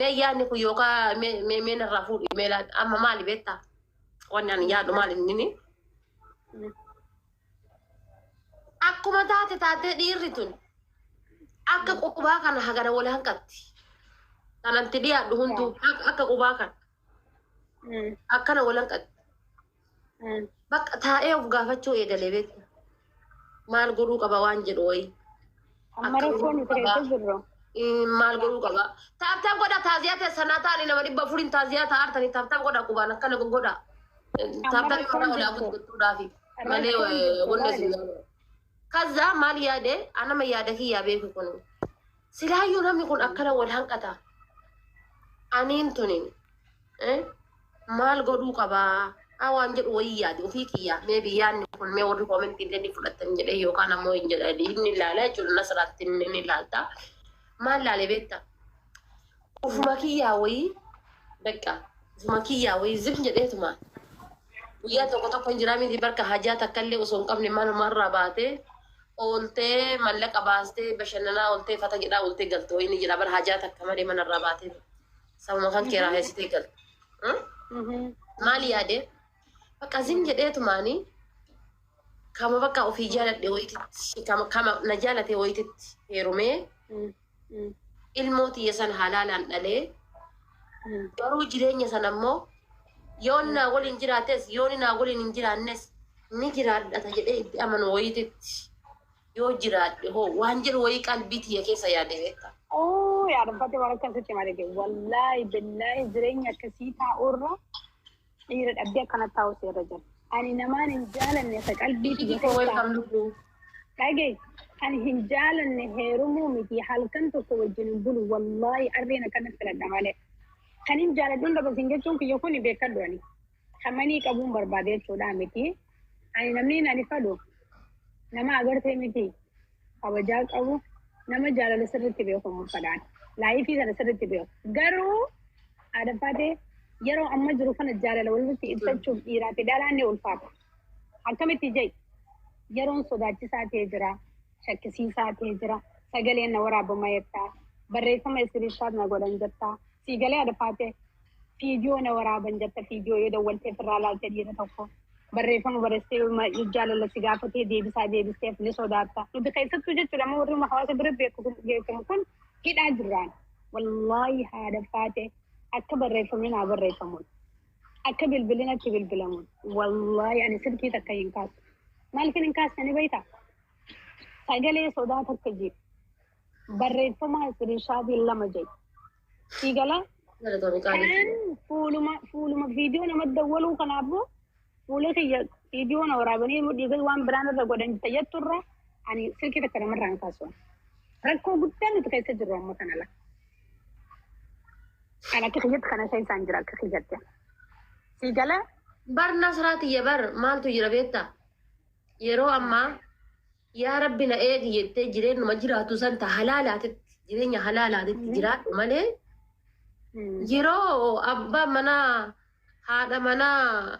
Mee yaadni kun yookaan mee mee mee narraa fuudhi mee laal amma maali beektaa? Wanni ani yaadu maali inni? Akkuma taate taatee dhiirri tun akka qubaa kana hagana wal hanqatti. Kanatti dhiyaadhu hunduu akka qubaa kana akkana wal hanqatti. Bakka taa'ee of gaafachuu eegalee beekta. Maal godhuu qaba waan jedhu wayii. Amma Akka rakkoo nuti qabaa. keessa jirru. Maal godhuu qaba? Tap tap godha taaziyaa teessanaa ta'anii nama 400 taaziyaa ta'aa artanii tap tap godha qubaan akkana godha. Tap tap rakkoon godha olaa jirtu. guddattuudhaafi malee Rakkoon jirtu wanni laali. isin Kaza maal yaade anama yaada kiyyaa beeku kun. Silaayyuu namni kun akkana wal hanqata. Aniin tunin maal godhuu qabaa? Haa waan jedhu wayii yaade ofii kiyyaa. Mee biyyaanni kun mee warri koomentii illee ni fudhatan jedhee yookaan ammoo hin jedhanii inni ilaala jechuudha. Nasraatti inni ni ilaalta. Maal laale beekta? Ofuma kiyyaa wayii bakka ofuma kiyyaa wayii zim jedheetuma. Guyyaa tokko tokko hin jiraa miti barka hajaa takka illee osoo hin qabne manumarraa baatee ooltee mallaqa baastee bashannanaa ooltee fata jedhaa ooltee galte wayii ni jira bara hajaa takka malee manarraa baatee sabuma kan kee raaheessitee galte. Maal yaade? Bakka zim jedheetumaanii kama bakka ofii jaaladhe wayititti kama kama na jaalate wayititti heerumee ilmoo tiyya san halaalaan dhalee garuu jireenya sana immoo yoon naa waliin jiraates yoon naa waliin hin jiraannes ni jiraadhata jedhee itti amanu wayititti yoo jiraadhe hoo waan jedhu wayii qalbii tiyya keessa yaade beekta. Oo yaadafate waan akkasitti marge. Wallaahi billaahi jireenya akkasii taa'urra dhiira dhabdee akkana taa'u seerra jira. Ani namaan hin jaalanne isa qalbii tiyya Koo keessaa welcome lubbuu. dhage kan hin jaalanne heerumuu miti halkan tokko wajjin hin bulu wallaahi arreen akkana filadha malee. Kan hin jaaladhuun dabarsin jechuun kiyya kun beekadhu ani. Kamanii qabuun barbaade jechuudha miti. Ani namni ani fadhu nama agartee miti kabajaa qabu nama jaalala sirriitti beeku mun fadhaan. Laayifii sana sirriitti beeku. Garuu aadafaatee yeroo amma jiru kana jaalala walitti ibsachuuf dhiiraa fi dhalaan ni ulfaata. Akkamitti jee yeroon sodaachisaa ta'ee jira, shakkisiisaa ta'ee jira, sagaleen na waraabama jettaa, barreeffama iskiriishaat na godhan jettaa, siigalee aadafaatee fiidiyoo na waraaban jetta fiidiyoo yoo dawwaltee firraa laalte dhiira tokko barreeffama barreessitee jaalala si gaafatee deebisaa deebisteef ni sodaatta. Nuti keessattuu jechuudha amma warri hawaasa bira beekamu kun hidhaa jirraan. Wallaahi haadha faate akka barreeffamni naa barreeffamuun akka bilbilli natti bilbilamuun wallaahi ani silkii takka hin kaasu. Maaliif hin kaasne ni beektaa? Sagalee sodaa takka jiru. Barreeffama iskiriinshaatii lama jedhu. Siigalaa Galatoomii qaalii. kan fuuluma fuuluma viidiyoo nama dawwaluu kanaafuu fuula kiyya viidiyoo na waraabanii dhiiga waan biraan irra godhan jetturra ani silkii takka namarraa hin kaasu. Rakkoo guddaa nuti keessa jirru amma kana la. Kan akka kiyyatti kana keessaan jira akka kiyyatti. Siigala Bar Nasraa tiyya bar maaltu jira beektaa? Yeroo ammaa yaa rabbi na eegi jettee jireenyuma jiraatu san ta halaalaatitti jireenya halaalaatitti jiraadhu malee yeroo abbaa manaa haadha manaa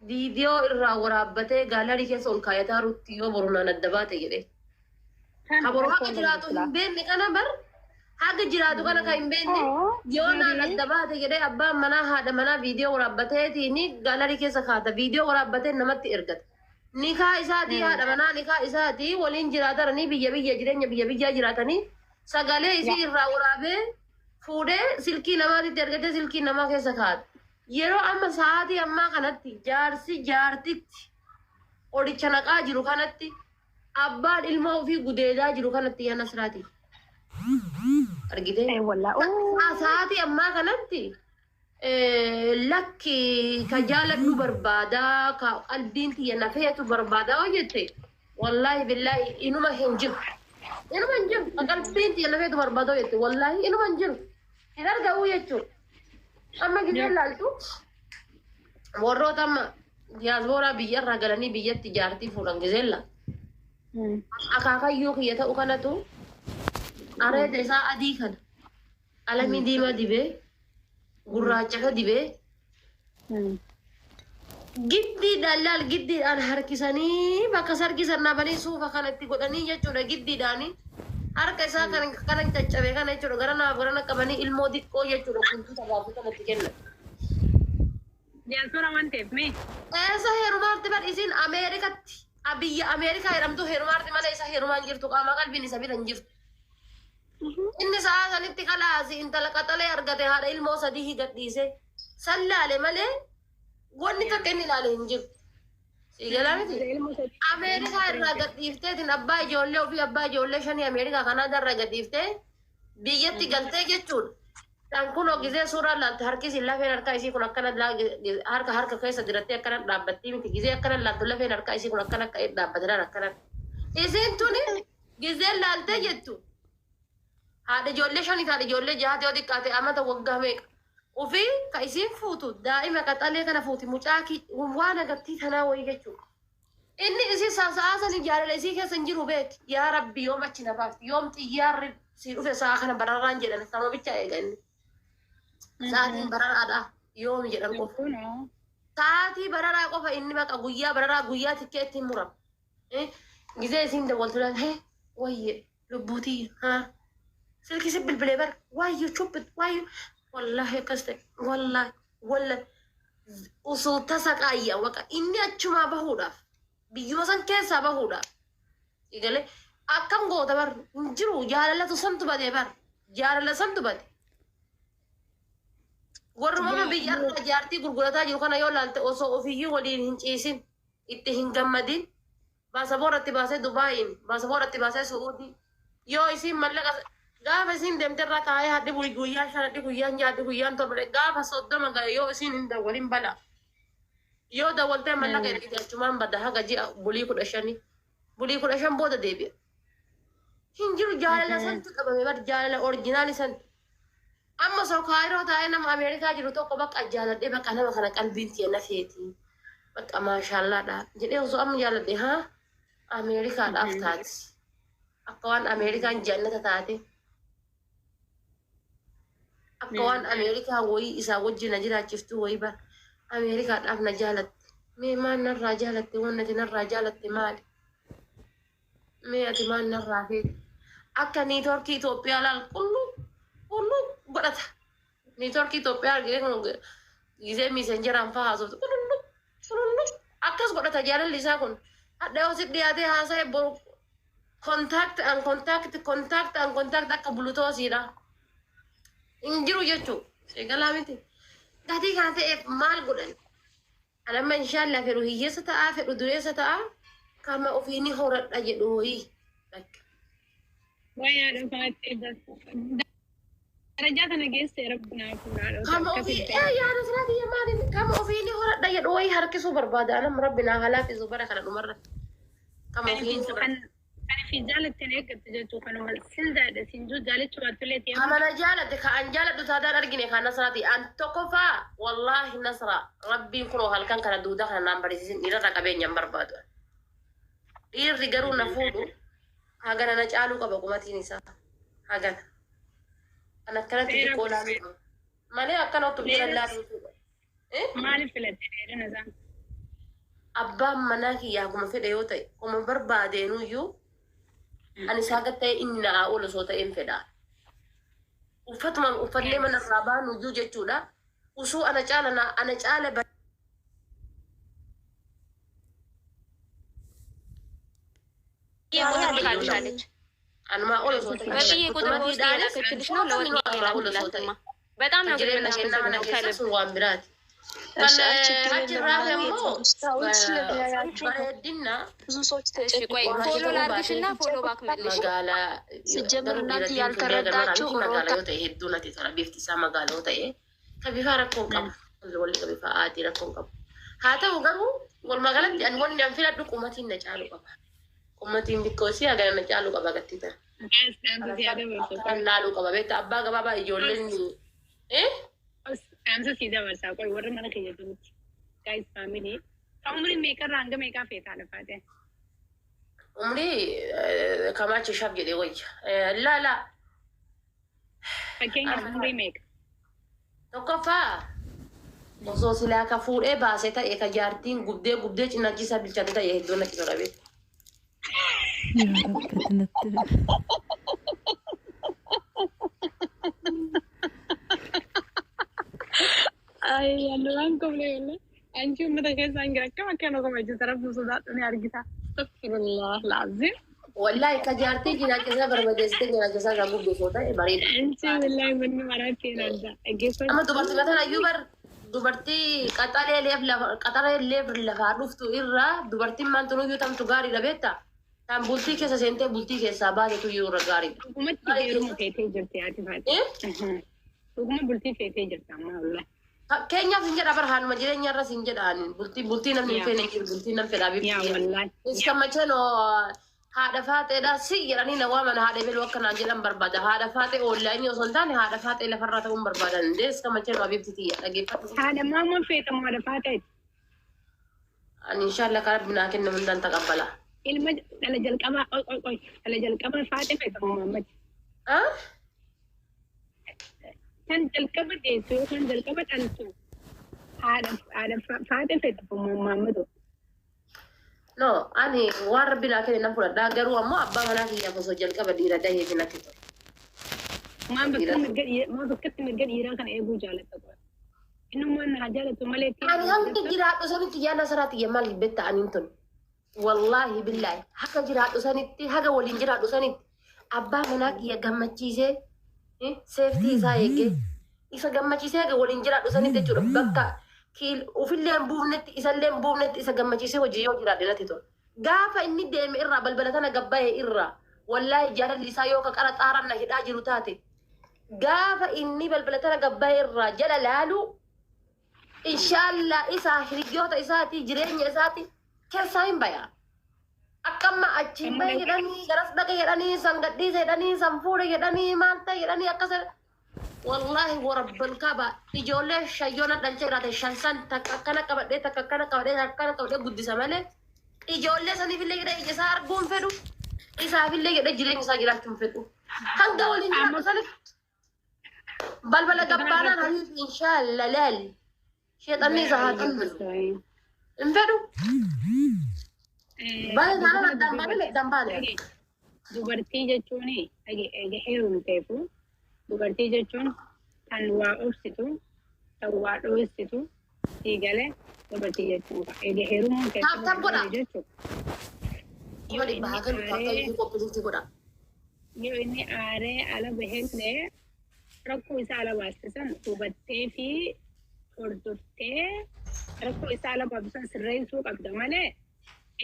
viidiyoo irraa waraabbatee gaalarii keessa ol kaayataa rutti yoo boru naan adda baate jedhee. Ka boru haga jiraatu hin beekne kana bar haga jiraatu kana kan hin beekne yoo naan adda baate jedhee abbaan manaa haadha manaa viidiyoo waraabbateetiin gaalarii keessa kaata viidiyoo waraabbatee namatti ergata. Nikaa isaatii haadha manaa nikaa isaatii waliin jiraataranii biyya biyya jireenya biyya biyyaa jiraatanii sagalee isii irraa waraabee fuudhee silkii namaatitti ergatee silkii namaa keessa kaata. Yeroo amma sa'aatii ammaa kanatti jaarsi jaartitti qoricha naqaa jiru kanatti abbaan ilmoo ofii gudeedaa jiru kanatti yaa Nasraati. Argitee? Wallaahi. Sa'aatii ammaa kanatti lakki ka jaaladhu barbaadaa ka qalbiin tiyya na feetu barbaadaa yoo jette wallaahi billaahi inuma hin jiru. Inuma hin jiru. Ka qalbiin tiyya na feetu barbaadaa yoo jette wallaahi inuma hin jiru. Hin argamu jechuudha. Amma gisee laaltu warroota amma diyaaspooraa biyyarraa galanii biyyatti jaartii fuudhan gisee laaltu. Akaakayyuu kiyya ta'u kanatu areeda isaa adii kana qalamii diimaa dibee gurraacha ka dibee giddiidhaan laal giddiidhaan harkisanii bakka sargisan dhabanii suufa kanatti godhanii jechuudha giddiidhaanii Harka isaa kan kanan caccabe kana jechuudha gara naaf gara qabanii ilmoo xiqqoo jechuudha guntuta gaafii kanatti kennan. Diyaaspoora waan ta'eef mee? Eessa heerumaarti bar isiin Ameerikatti biyya Ameerikaa jedhamtu heerumaarti malee isa heerumaan jirtu qaama qalbiin isa bira hin jirtu. Inni sa'a sanitti kalaasi intala qaxalee argate haadha ilmoo sadii gadhiise san laale malee wanni takka inni ilaale hin jiru. Siigalaa miti? Ameerikaa irraa gadhiifteetiin abbaa ijoollee ofii abbaa ijoollee shanii Ameerikaa Kanaadaa irraa gadhiiftee biyyatti galtee jechuudha. Kan kun gisee suuraa laalte harki isii lafeen harka isii kun akkana harka harka keessa dirattee akkana dhaabbattii miti gisee akkana laaltu lafeen harka isii kun akkana akka dhaabbatee akkana. Isiin tuni gisee laaltee jettu haadha ijoollee shanii haadha ijoollee jahaati yoo xiqqaate amata waggaa meeqa. Ofii ka isiin fuutu daa'ima qaxalee kana fuuti mucaa waan agartii tanaa wayii jechuudha. Inni isii sa'a sanii jaalala isii keessa hin jiru beeki. Yaa Rabbi yoom achi na baafti yoom xiyyaarri si dhufe sa'a kana bararraan jedhan sanuma bicha eega inni. Sa'aatiin bararaadha yoom jedhan qofa. Sa'aatii bararaa qofa inni baqa guyyaa bararaa guyyaa tikkeetti murama. Gisee isiin dawwaltu laal hee wayye lubbuutii haa silkii si bilbilee bara waayyo chubbit waayyo wallaahi akkas ta'e wallaahi wallaahi osoo tasa qaayya waqa inni achumaa bahuudhaaf biyyuma san keessaa bahuudhaaf egalee akkam goota bar hin jiru jaalalatu santu bade bar jaalala santu bade. Warrumama biyya irraa jaartii gurgurataa jiru kana yoo laalte osoo ofiyyuu waliin hin ciisin itti hin gammadin baasaboorratti baasee Dubaayin baasaboorratti baasee Su'uudii yoo isiin mallaqa gaafa isiin deemte irraa taa'ee hadhi guyyaa shan hadhi guyyaan jaha hadhi guyyaan torba gaafa 30 gahe yoo isiin hin dawwalin bala yoo dawwaltee mallaqa ergite achumaan bada haga ji'a bulii 15 bulii 15 booda deebi'a. Hin jiru jaalala santu qabame bar jaalala orjinaali santu. Amma osoo Kaayiroo taa'ee nama Ameerikaa jiru tokko bakka jaaladhee bakka nama kana qalbiin tiyya na feeti. Bakka maashaallaadha jedhee osoo amma jaaladhe haa Ameerikaadhaaf taati. Akka waan Ameerikaan jannata taate. Akka waan Ameerikaa wayii isaa wajjin na jiraachiftu wayii bara Ameerikaadhaaf na jaalatte. Mee maal narraa jaalatte wanni ati narraa jaalatte maali? Mee ati maal narraa feete? Akka niitoorkii Itoophiyaa laal qullu qullu godhata. Niitoorkii Itoophiyaa argitee kun gisee miisenjeraan fa'aa haasoftu qulullu qulullu akkas godhata jaalalli isaa kun. Hadha yoo si dhiyaatee haasa'e boru contact and contact contact and contact akka bulutoosiidha. Hin jiru jechuu seegalaa miti. Gatii kana ta'eef maal godhan? Ani amma inshaallah fedhu hiyyeessa ta'aa fedhu dureessa ta'aa kama ofii ni horadha jedhu wayii. Bakka. Wayyaa dhufaatti darajaa kana geesse rabbi naaf fuudhaa. Kama ofii yaa Nasraa kiyya maali kama ofii ni horadha jedhu wayii harkisuu barbaada. Anam rabbi naa halaafisu bara kana dhumarratti. Kama ofii ni horadha. Kan fi jaalatteen eeggattu jechuu kanuma sin jaadha sin juu jaalachuu baattulee ta'e. Kama na jaalate ka an jaaladhu taadaan argine kan Nasraati. An tokkoffaa wallaahi Nasra rabbiin kunoo halkan kana duudaa kana naan barisiisin dhiirarra qabeenya hin barbaadu. Dhiirri garuu na fuudhu hagana na caaluu qaba qumatiin isaa. Hagana. Kan akkanatti xiqqoo laaluu qaba. Malee akkana otoo jiran laaluu qaba. Maaliif filatte dheerina isaa? Abbaan manaa kiyyaa akkuma fedhe yoo ta'e, akkuma barbaadeenuyyuu ani isaa gad ta'e inni na'aa ol osoo ta'een fedha. Uffatuma uffannee manarraa baanuyyuu jechuudha. Usuu ana caala na ana caala ቁጥር ልካልሻለች። anumaa ol osoo ta'e. በብዬ ቁጥር በውስጥ እየላከችልሽ ነው። ለወጥ ላኩላትማ በጣም ነው ግን Jireenya kennaa mana የምናመሰግነው keessa ከልብ sun waan biraati. Kan እሺ፣ አይ ችግር የለም። achirraa እኔ immoo ሰዎች ስለሚያያችሁ ነው። bareedina ብዙ ሰዎች እሺ ቆይ ተጨንቀዋል። ፎሎ ላድርግሽና ፎሎ ባክ መልሽ። magaalaa ሲጀምር garuu እናንተ dhiira diimtuu ያልተረዳችሁ magaalaa ሮታ yoo ta'e hedduu natti tola bifti isaa magaalaa yoo ta'e ka bifa rakkoo hin qabu walli ka bifa adii rakkoo hin qabu haa ta'u garuu walumaa galatti ani wanni an filadhu qumatiin na caalu qaba qumatiin xiqqoo isii hagana na caalu qaba gatti ta'a kan laaluu qaba beektaa abbaa gabaabaa ijoolleen eh Dhaamsa sii dabarsaa qoy warra mana kiyya jirutti. Guys family. Kan umriin meeqarraa hanga meeqaa feetaa lafaate? Umrii kamaachi shaf jedhee wayya laa laa Fakkeenyaaf umrii meeqa? Tokkoffaa osoo silaa ka fuudhee baasee ta'e ka jaartiin gubdee gubdee cinaachi isaa bilchaate ta'e hedduu natti tola beeku. Yaa Rabbi ati natti Ay, waan koflee wallah. Anchi uummata keessaan jira akkam akka nama kabajjisa rabbi sodaadhu ni argita. Astaghfirullah laazim. Wallahi ka jaartii jiraachisaa barbadeessitee jiraachisaa kan guddisoo ta'e bareeda. Anchi wallahi manni maraatti hin adda. Dhaggeeffatu. Amma dubartii mataan ayyuu bar dubartii qaxalee leef lafaa dhuftu irraa dubartiin maal tunuyyuu tamtu gaariidha beektaa? Tan bultii keessa seentee bultii keessaa baatetu iyyuu irra gaariidha. Dhugumatti heeruma feetee jirti ati faate. Dhuguma bultii feetee jirti amma wallahi. Keenyaaf hin jedha bar haaluma jireenya irras hin jedha bultii bultii namni hin feene hin jiru bultii nam fedhaa Yaa bifti. wallahi. Iska macheno haadha faaxeedha si jedhanii na waaman haadha beluu akkanaan jedhan barbaada. Haadha faaxee onlaayinii osoo hin taane haadha faaxee lafarraa ta'uun barbaadan. Iska macheno abibti tiyya dhaggeeffadhu. Haadha maamoon feetamu haadha faateeti. Ani inshallah kan rabbi naa kennu hundaan taqabbala. Ilma dhala jalqabaa oi oi oi dhala jalqabaa faate feetamu Muhammad. Ah? Kan jalqaba deessu yookaan jalqaba dhaltu haadha haadha faate feetamu Muhammadu. No, ani waan rabbi naa kenne nan fudhadha. Garuu ammoo abbaa manaa kiyyaaf osoo jalqaba dhiira dahee fi natti tola. Maan bakka mirga dhiiraa maan bakkatti mirga dhiiraa kana eeguu jaalatta qofa. Innummaan haa jaalatu malee Ani hanga jiraadhu sanitti yaa Nasraa tiyya maal betta aniin tun. Wallaahi billaahi haga jiraadhu sanitti haga waliin jiraadhu sanitti abbaa manaa kiyya gammachiisee seeftii isaa eegee isa gammachiisee haga waliin jiraadhu sanitti jechuudha bakka ufillee hin buufnetti isallee hin buufnetti isa gammachiisee hojii yoo jiraadhe natti tola. Gaafa inni deeme irraa balbala tana gabbaa'e irraa wallaahi jaalalli isaa yoo ka qara xaaraan na hidhaa jiru taate gaafa inni balbala tana gabbaa'e irraa jala laalu inshallah isaa hiriyoota isaati jireenya isaati keessaa hin baya. Akkamma achi hin bahe jedhanii garas dhaqe jedhanii san gadhiise jedhanii san fuudhe jedhanii maal ta'e jedhanii akkas wallahi warabbal kaaba ijoollee shayyoona dhalchee jiraate shan san takka akkana qabadhee takka akkana qabadhee takka akkana qabadhee guddisa malee ijoollee saniifillee jedhee ija isaa arguu hin fedhu isaafillee jedhee jireenya isaa jiraachuu hin fedhu hanga waliin jiraatu sanitti balbala gabbaanaan habiibi inshallah laal sheexanni isa haa xummisu hin fedhu. Baay'ee taanaan addaan baane addaan baane. Dubartii jechuun heerumteefu dubartii jechuun kan waa obsitu kan waa dhoositu sii galee dubartii jechuun ega heerumuun Tap tap godha. jechuudha. Kuma dhibba haa galu tap tap qophiisuutti godha. Yoo inni aaree ala bahellee rakkoo isaa ala baasisan hubattee fi hordoftee rakkoo isaa ala baasisan sirreessuu qabda malee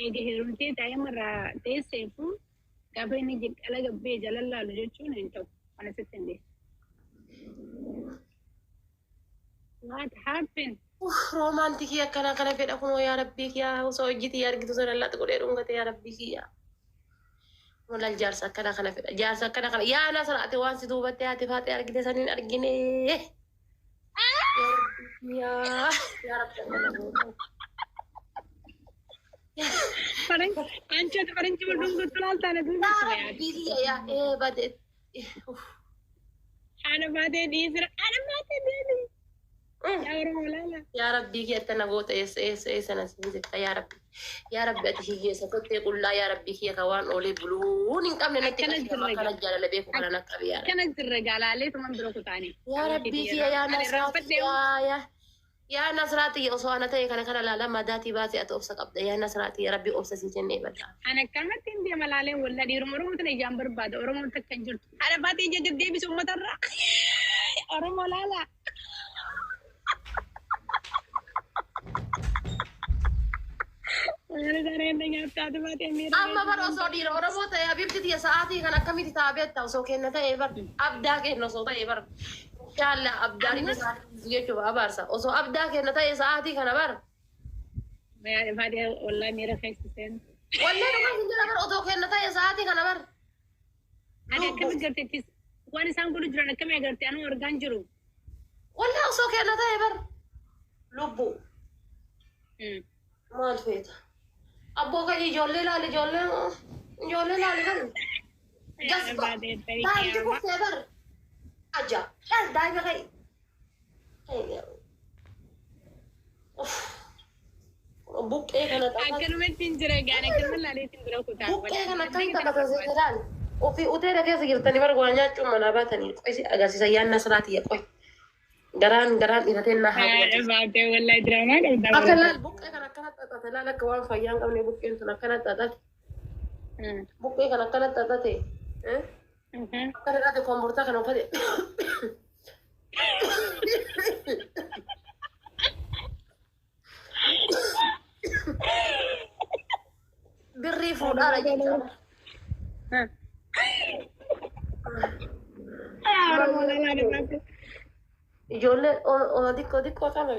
eega heerumtee daa'ima irraa deesseefu gaafa inni ala gabbee jala laalu jechuun hin ta'u kana sitti hin deessu. What happened? Romantic akkanaa kana fedha kunoo yaa rabbii kiyyaa osoo hojjetii argitu sana laxi godhee dhungate yaa rabbii kiyyaa. Walal jaarsa akkanaa kana fedha jaarsa akkanaa kana yaa Nasra ati waan si duubattee haati faatee argite saniin argine. Yaa rabbii kiyyaa yaa rabbi akkana goota. Anchi ati faranjii wal dhungatu laaltaa na duuba Yaa ture yaadu. rabbii kiyya yaa ee bade. Haadha baatee dhiisira haadha baatee deemi. Yaa Oromoo laala. Yaa rabbii kiyya tana goota eessa eessa eessa na siin jetta yaa rabbi. Yaa rabbi ati hiyyeessa kottee qullaa yaa rabbii kiyya ka waan oolee buluun hin qabne natti Akkana qabdi jirra akkana jaalala beeku kana na qabi yaa rabbi. Akkana jirra gaalaalee tuman bira kutaanii. Yaa rabbii kiyya yaa Nasraati yaa yaa yaa Nasraati osoo ana ta'e kana kana laala madaatii baasee ati obsa qabda yaa Nasraati yaa rabbi obsa sii kennee badha. Ani akkanumatti hin deema laalee walla dhiiruma Oromoo tana ijaan barbaada Oromoon takka hin jirtu. Haadha baatee ija deddeebisu uummatarraa. Oromoo laala. Amma bara osoo dhiira Oromoo ta'e habibti tiyya sa'aatii kan akkamitti ta'a beekta osoo kenna ta'e bar abdaa kenna osoo ta'e bar. Inshallah abdaan inni sa'aatii jechuudha abaarsa osoo abdaa kenna ta'e sa'aatii kana bar. Faatee wallaahi miira keessa seenu. Wallee dhugaa hin jira bar osoo kenna ta'e sa'aatii kana bar. Ani akkami garteettis waan isaan godhu jiran akkami agarte anuu argaan jiru. Wallee osoo kenna ta'e bar. Lubbu maal feeta? Abboo kan ijoollee laali ijoollee ijoollee laali kan. Gasba daa'imti kuftee bar. Aja daa'ima kai. Buqqee kana taphata. Akkanumatti hin jira gaan akkanuma laaleetiin bira kutaa. Buqqee kana akkamiin taphata seetaan? Ofii uteera keessa jirtanii bar waa nyaachuun manaa baatanii qoy si agarsiisa yaa Nasraati yaa qoy. Garaan dhiirateen na haa Haadha gubatu. baatee wallahi diraamaa qabda. Akka laal buqqee kan akkana xaxate laal akka waan fayyaa hin qabne buqqeen tun akkana xaxate. Buqqee kan akkana xaxate. Akkana xaxate kombortaa kana uffate. Birrii fuudhaara jechuudha. Ijoollee oma xiqqoo xiqqoo kana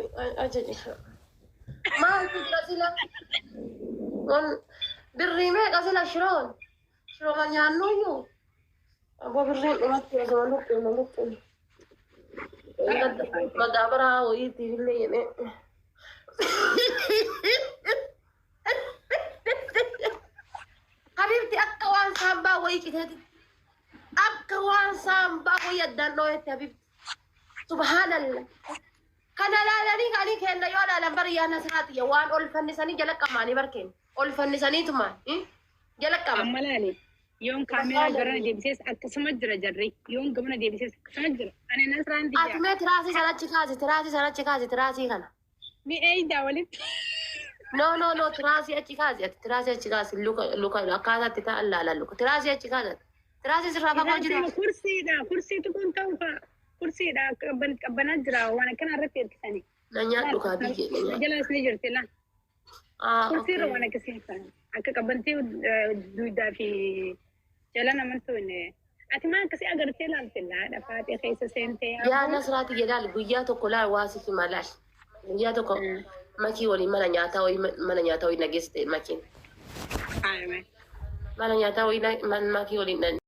ajaji. Maaltu jira sila? Birrii meeqa sila shiroon? Shirooma nyaannuyyuu. Abbo birriin dhumatti osoo luqqinu luqqinu. Madaabaraa wayiitiif illee jedhee. Habibti akka waan saambaa wayii citeeti. Akka waan saambaa wayii addaan dhooyetti habibti. Subhaanallah. Kana laalanii kanii kenna yoo laalan bari yaa nasraatiya waan ol fannisanii jala qamaanii bar kenna. Ol fannisaniituma jala qama. Amma laali yoon kaameraa garana deebisees akkasuma jira jarri yoon gamana deebisees akkasuma jira. Ani Nasraan Ati tiyya. mee tiraasii sana achi kaasi, tiraasii sana achi kaasi, tiraasii kana. Mi eeydaa walitti. No, no, no, tiraasii achi kaasi, ati tiraasii achi kaasi, luka luka akkaataa itti ta'an laalan luka. Tiraasii achi kaasi. Tiraasii sirraa fagoo jira. Kursiidha kursiitu kun ta'u fa'a. Kursiidha qabbanaa jira waan akkana irratti hirkisanii. Na nyaadhu kaa biyyee na nyaadhu. Jalaas ni jirti la. Ah, Kursiirra okay. waan akkasii fa'a. Akka qabbantii duudaa fi jala naman ta'u. Ati maa akkasii agartee laalte laadha faatee keessa seentee. Yaa Nasraati jedhaal guyyaa tokko laal waa si hima laal. Guyyaa tokko makii waliin mana nyaataa wayii nageessite makiin. Haayame. Mana nyaataa wayii makii waliin.